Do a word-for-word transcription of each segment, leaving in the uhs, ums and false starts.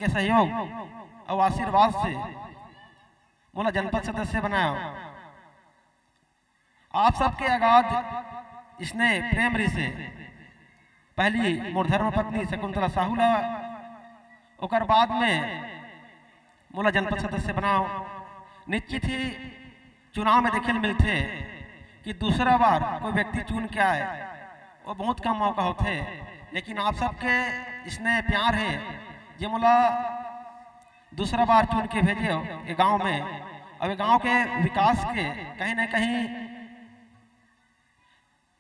के सहयोग अउ आशीर्वाद से मोला जनपद सदस्य बनायो। आप सबके अगाध स्नेह प्रेम रिसे पहली मोर धर्मपत्नी शकुंतला साहू ला, ओकर बाद में मोला जनपद सदस्य बनाओ। निश्चित ही चुनाव में देखे ल मिलथे कि दूसरा बार कोई व्यक्ति चुन के आए, वो बहुत कम मौका होथे, लेकिन आप सबके स्नेह प्यार हे जे मोला दूसरा बार चुन के भेजे हो ये गांव में। अब ये गांव के विकास के कहीं ना कहीं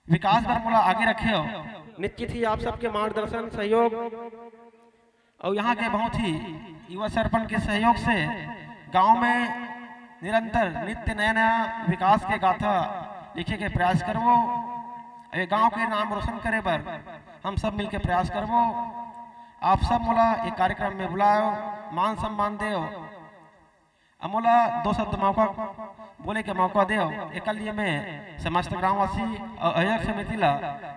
विकास बर मोला आगे रखे हो। निश्चित ही आप सबके मार्गदर्शन सहयोग और यहाँ के बहुत ही युवा सरपंच के सहयोग से गांव में निरंतर नित्य नया नया विकास के गाथा लिखे के प्रयास करबो। ये गांव के नाम रोशन करे बर हम सब मिलके प्रयास करबो। आप सब मोला एक कार्यक्रम में बुलायो, मान सम्मान देव, अउ मोला दो शब्द मौका बोले के मौका देव, एकर लिए मैं समस्त ग्रामवासी और आयोजक समिति ला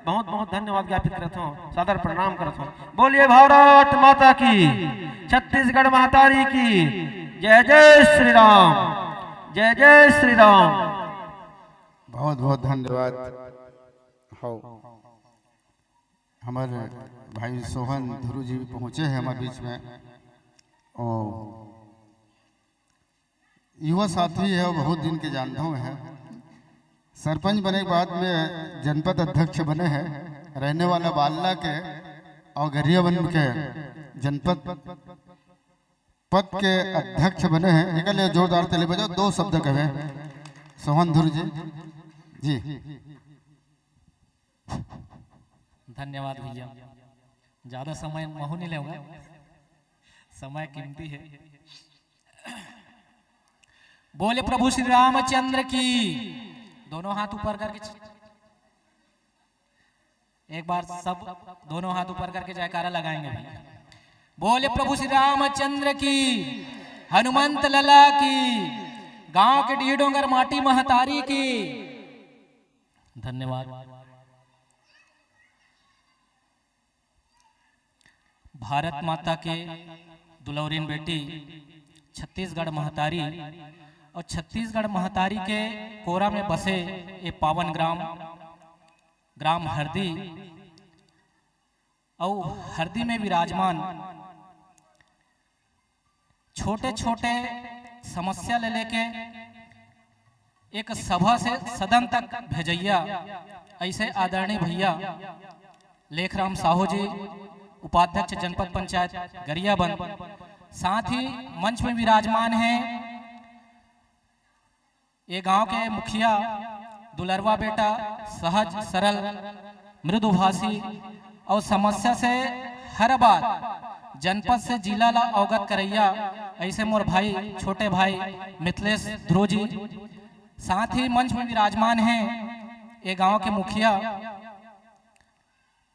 बहुत बहुत धन्यवाद ज्ञापित करत हूँ, सादर प्रणाम करत हूँ। बोलिए भारत माता की, छत्तीसगढ़ महतारी की जय, जय श्री राम, जय जय श्री राम। बहुत बहुत धन्यवाद। हो, हमारे भाई सोहन ध्रुव जी पहुंचे हैं हमारे बीच में। और युवा साथी है, बहुत दिन के जानता हूँ है। सरपंच बने के बाद में जनपद अध्यक्ष बने हैं, रहने वाला बालला के और गरियाबंद के जनपद पद के अध्यक्ष बने हैं। एक लिए जोरदार ताली बजाओ, दो शब्द कहे सोहन ध्रुव जी। जी, धन्यवाद भैया, ज्यादा समय महू नहीं लेऊंगा, समय कीमती है। बोले प्रभु श्री रामचंद्र की। दोनों हाथ ऊपर करके, एक बार सब दोनों हाथ ऊपर करके जयकारा लगाएंगे भैया। बोले प्रभु श्री रामचंद्र की, हनुमंत लला की, गांव के डीह डोंगर माटी महतारी की। धन्यवाद। भारत माता के दुलौरिन बेटी छत्तीसगढ़ महतारी और छत्तीसगढ़ महतारी के कोरा में बसे ये पावन ग्राम, ग्राम हरदी और हरदी में विराजमान छोटे छोटे समस्या ले लेके एक सभा से सदन तक भेजैया ऐसे आदरणीय भैया लेखराम साहू जी, उपाध्यक्ष जनपद पंचायत गरियाबंद, साथ ही मंच में विराजमान हैं ये गांव के मुखिया दुलरवा बेटा, सहज सरल मृदुभाषी और समस्या से हर बात जनपद से जिला ला अवगत करैया ऐसे मोर भाई, छोटे भाई मिथिलेश ध्रुव जी, साथ ही मंच में विराजमान हैं ये गांव के मुखिया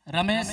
रमेश